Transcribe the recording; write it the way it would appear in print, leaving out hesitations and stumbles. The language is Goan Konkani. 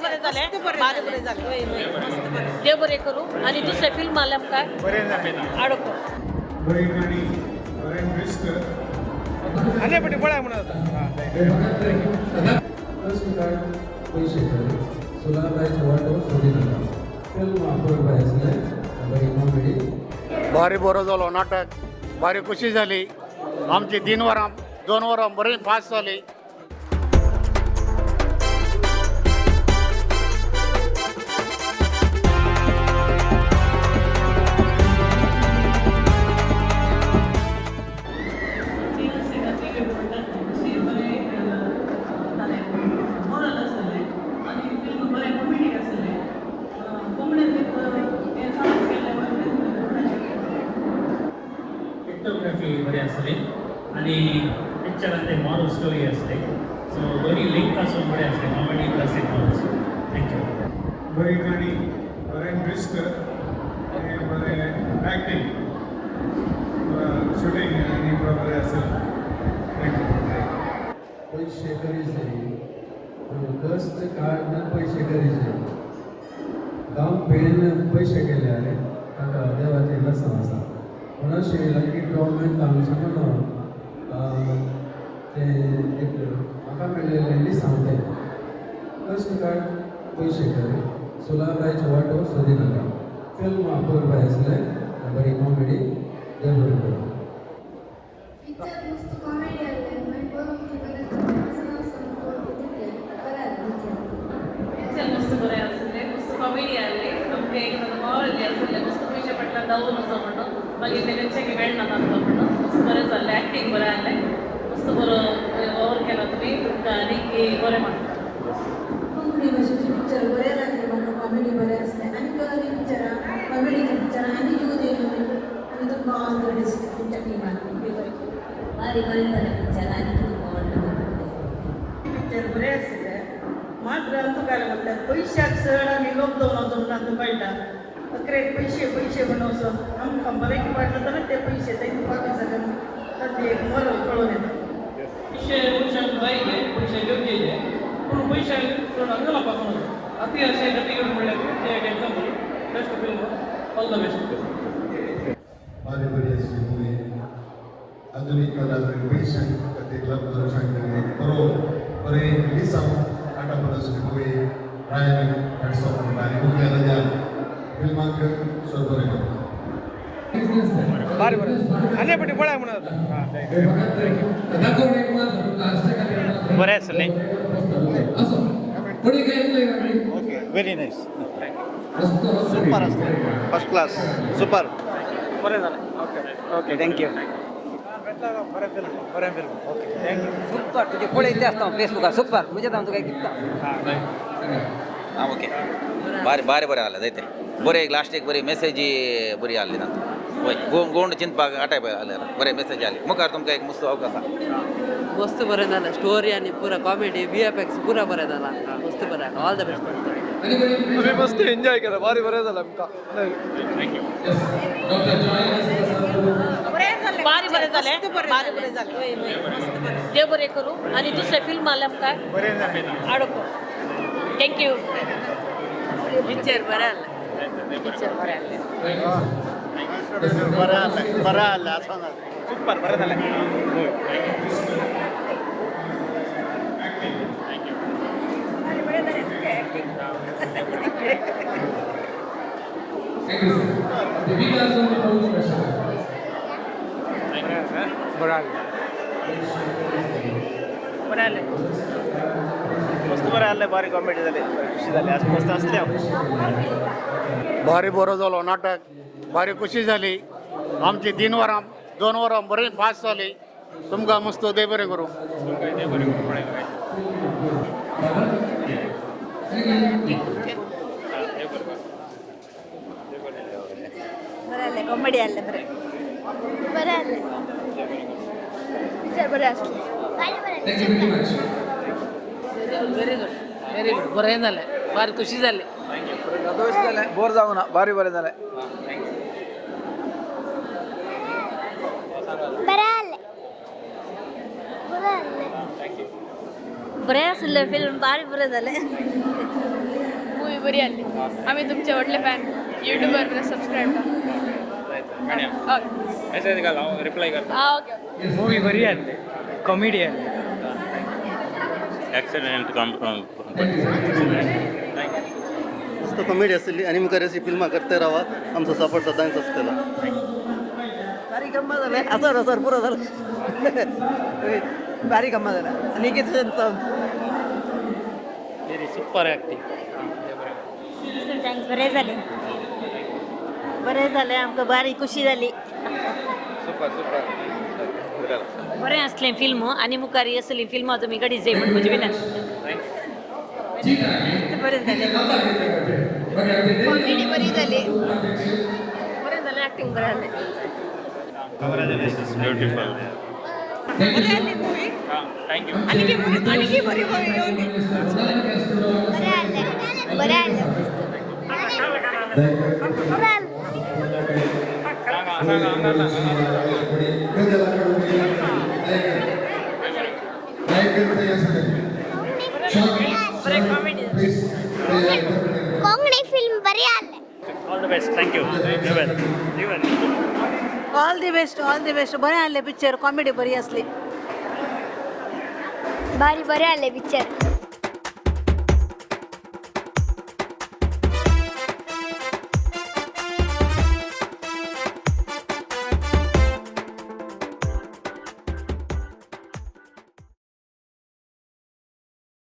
बरें जालें, भारी बरें जालें. हय हय, मस्त बरें. देव बरें करूं आनी दुसरें फिल्म आसलें आमकां आडको. बरी काणी, बरें ट्विस्ट. आनी पटी पळय म्हणून कश्ट काड पयशे कर, सोलार वाटो सोदी नाका. फिल्म अपूर्व आसलें, बरी कॉमेडी. भारी बरो जालो नाटक, भारी खुशी जाली. आमची 3 वरां 2 वरां बरी फास्ट जाली. पिक्टोग्राफी बरी आसली आनी पिक्चरान ते मॉरल स्टोरी आसली, सो बरी लिंक आसून बरें आसलें, कॉमेडी प्लस एक मॉरल स्टोरी. Thank you. बरी काणी, बरें ट्विस्ट आनी बरें एक्टिंग, शूटिंग आनी बरें आसलें. Thank you. पयशे करीचे, कश्ट काडून पयशे करीचे, गांव पेन पयशे केले जाल्यार ताका देवाचें लसांव आसा. म्हणून अशें लकी ड्रॉ मेळटा म्हणून तें एक म्हाका मेळिल्लें लिसांव तें. कश्ट काड पयशे कर, सोलार वाटो सोदी नाका. फिल्म अपूर्व आसलें, बरी कॉमेडी. देव बरें करूं. पिक्चर मस्त कॉमेडी आसलें. मागीर पळोवंक बरें वचून वचून पळोवंक बरें आसलें पिक्चर. पिक्चर मस्त बरें आसलें, मस्त कॉमेडी आसली. आमकां एक मॉरल आसलें, मस्त पयशे पडल्यार धांवून वचो म्हणून, मागीर ते खंयचे मेळना तांकां म्हणून. मस्त बरें जालें, एक्टींग बरें आसलें, मस्त बरो ओवर केला तुमी. तुमकां आनीक बरें म्हणटा. कोंकणी भाशेचे पिक्चर बरें लागले म्हाका, कॉमेडी बरें आसलें. आनी कसलीं पिक्चरां, कॉमेडीची पिक्चरां आनी येवं दी आनी तुमकां ऑल the best तुमच्या टिमान. भारी बरें जालें पिक्चर आनी तुमकां आवडलें. पिक्चर बरें आसलें. मात्र तुका म्हटल्यार पयशाक चड आमी लोक दवरून वचून तांकां कळटा, अकरे पयशे पयशे म्हणून वचून आमकां बरें कितें वाटलें जाल्यार ते पयशे तांकां पावता जाल्यार तांचे एक मोरल कळून येता. पयशे मनशाक जाय, पयशे गरजेचे, पूण पयशांक चड अंगलापासून अति अशें गती करून म्हणल्यार ते एक example. Best film, all the best. भारी बरी आसली मुवी. आधुनीक काळार पयशां खातीर लग्न सांगलें, एक बरो बरें लिसांव आटा आसली मुवी. रायन हॅट्स ऑफ म्हणटा आनी मुखल्या ताज्या फिल्माक सर बरें करता. भारी बरें आनी पटी पळय म्हणून. बरें आसलें. ओके, व्हेरी नायस, सुपर आसलें, फर्स्ट क्लास, सुपर. बरें जालें. Okay okay, thank you. बरें फिल्म, बरें film. Okay, thank you. Super. तुजे पळयल्ले आसता फेसबुकार. सुपर. म्हणजे हांव तुका दिता. हां, ओके, भारी भारी बरें जालें. जायते बरें, एक लास्ट एक बरी मेसेजी बरी आहली ना. वय, गोंड चिंतपाक आटाय पळय जालें, बरें मेसेज आहली. मुखार तुमकां एक मस्त अवकाश आसा. मस्त बरें जालें. स्टोरी आनी पुरा कॉमेडी, VFX पुरा बरें जाला. मस्त बरें, ऑल the best. आमी मस्त एन्जॉय केला, भारी बरें जालें आमकां. भारी बरें जालें, भारी बरें जालें. हय हय, मस्त बरें. देव बरें करूं आनी दुसरें फिल्म आसलें आमकां आडको. Thank you. Picture बरें आसलें, पिक्चर बरें आसलें. बरें आसलें, बरें आसलें आसा. सुपर, बरें जालें. बरें जालें तुजें एक्टिंग. बरें आसलें. बरें आसलें. मस्त बरें आसलें, भारी कॉमेडी जाली, खुशी जाली, आज मस्त आसलें हांव. भारी बरो जालो नाटक, भारी खुशी जाली. आमची 3 वरां 2 वरां बरी फास्ट जाली. तुमकां मस्त देव बरें करूं. देव बरें करूं. पळय. बरें आसलें, कॉमेडी आसलें बरें. बरें आसलें पिक्चर, बरें आसलें. Very good, very good. बरें जालें, भारी खुशी जाली. जालें, बोर जावं ना, भारी बरें जालें. बरें आसलें, बरें आसलें. बरें आसलें फिल्म, भारी बरें जालें. बरी आसली. आमी तुमचे व्हडले फॅन, युट्यूबार सबस्क्रायब. मेसेज घाल, हांव रिप्लाय करता. आं, ओके. मूवी बरी आसली, कॉमेडी आसली. एक्सलंट. मस्त कॉमेडी आसली आनी मुखार अशी फिल्मां करते रावा. आमचो सपोर्ट सदांच आसतलो. बारीक गम्मा जालें. आसर आसर पुरो जालें. बारीक गम्मा जालें आनी कितें? Very super acting. Thanks, बरें जालें, बरें जालें, आमकां बारी खुशी जाली. Super super. बरें आसलें फिल्म आनी मुखार असलीं फिल्मां तुमी काडीत जाय म्हण म्हजी विनंती. बरें जालें. कॉमेडी बरी जाली. बरें जालें, एक्टिंग बरें जालें. Congratulations, beautiful. बरें आसली मुवी. Thank you. आनीकी आनीकी बरी मुवी येवंदी. बरें आसलें, बरें आसलें, बरें आसलें. सांगा सांगा, हांगा सांगा. बरें कॉमेडी. कोंकणी फिल्म बरी आसलें. All the best, thank you. Even. All the best, all the best. बरें आसलें पिक्चर, कॉमेडी बरी आसली. बारी बरें आसलें पिक्चर.